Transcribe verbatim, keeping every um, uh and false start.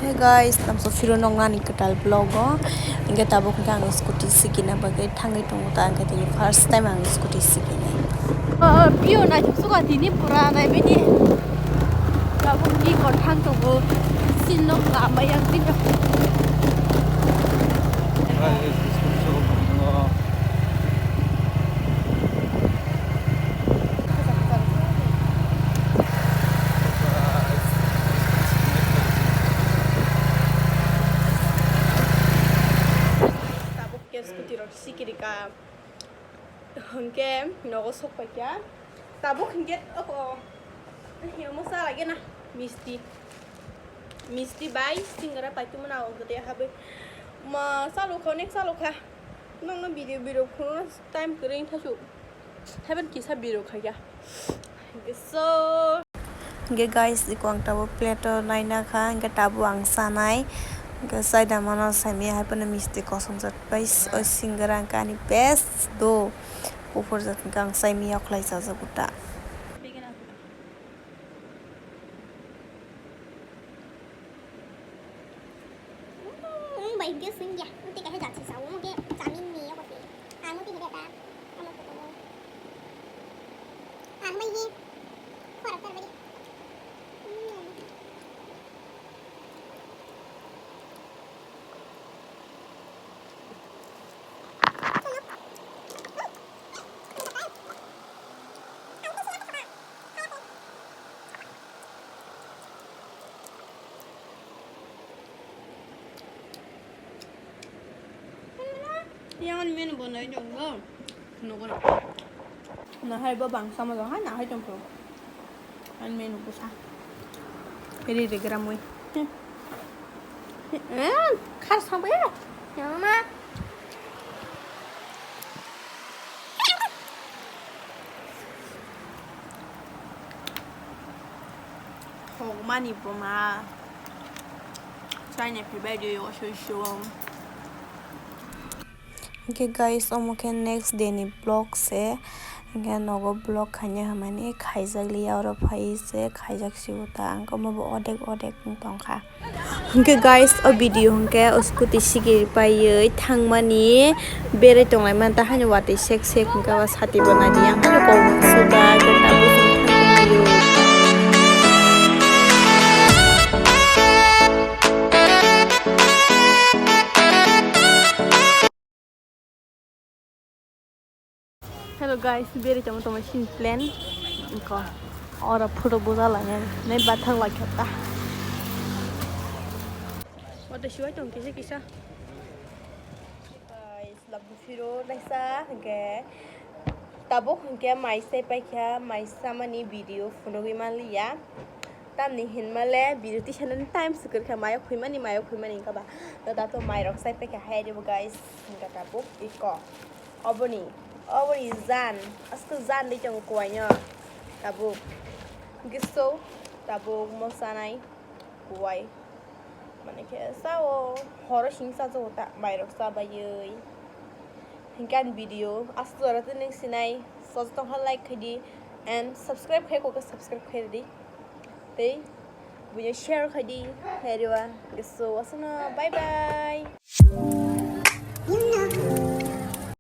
Hey guys, tamso phiro noknani kwtal vlog o. Hingke tabuk hingke ang scooty sikina bagwi thangwi tongo ta, hingke tini first time ang scooty sikinai. Ah, pio naithok suka tini pura nai bini. Tabuk ki kon thang tongo. Sin nok lama yang bini. Tabuk ke scooty rok sikiri ka. Hingke nogo sok paikha. Tabuk hingke oko. Hingke mo sa lage na. Misti. Misti bai singra paituma na o gede habe. Ma salukha, onek salukha. Nokno video, video phunukna time kwrwi thaisu. Haiban kisa video khaikha. So. Hingke guys, iko ang tabuk plate o naina kha, hingke tabuk ang sanai. Hingke saida mano saimaya haiphano misti kosom jat bai s-, o singra hingke ani best do. Buphur jat hingke ang saimaya khlai chajago ta. Wng bai hingke swngya, tei kaisa jat se sao, omo khe chowmin ni abo se. Ang tei hede ta, amo khe tongo. Ang bai hi, khorok tar bai. Hmm. Yang ani menu bo nai jong bo. Nugo na. Na hai bo bangsa mo jong hai na hai tong kho. Ani menu ko sa. Ri ri gram wi. Eh, khar sa ba ya. Yang ma. Hogmani buma. China phi bai de yo soi soi. Hingke guys, omo khe next day ni vlog se. Hingke nogo vlog khaina hamani khaijak liya, oro phai se khaijak sibo ta. Ang omo bo odek odek wng tong kha. Hingke guys, o video hingke o scooty sikiri paiwi thangmani berai tonglai manta, haino watwi sek sek hingke o sati bo nadi yang haino kok suda hingke tabuk hingke thangmani. Hello guys, beri tamo tamo sin plan. Ko ora photo boza lanya, nai bathang lakha ta. Wata siwai tong kisa kisa. Guys, labu phiro naisa hingke tabuk hingke mai sai paikha, mai samani video phunugwi manliya. Tamni hinmale video tisanani time swkirkha, mayo khwimani, mayo khwimani hingkha ba. Da dato mairok sai paikha hai ribo guys, hingkha tabuk iko. Oboni, oboni jan, asko jan di tongo kuwaino tabuk. Giso tabuk mo sanai kuwai. Mane khe sao horo sing chajago ta mairok chabaiwi. Hingke ani video aswk jora tini sinai, sojotong kha like khaidi and subscribe khai kokhe subscribe khaidi. Tei buino share khaidi, heriwa giso wasano bye bye.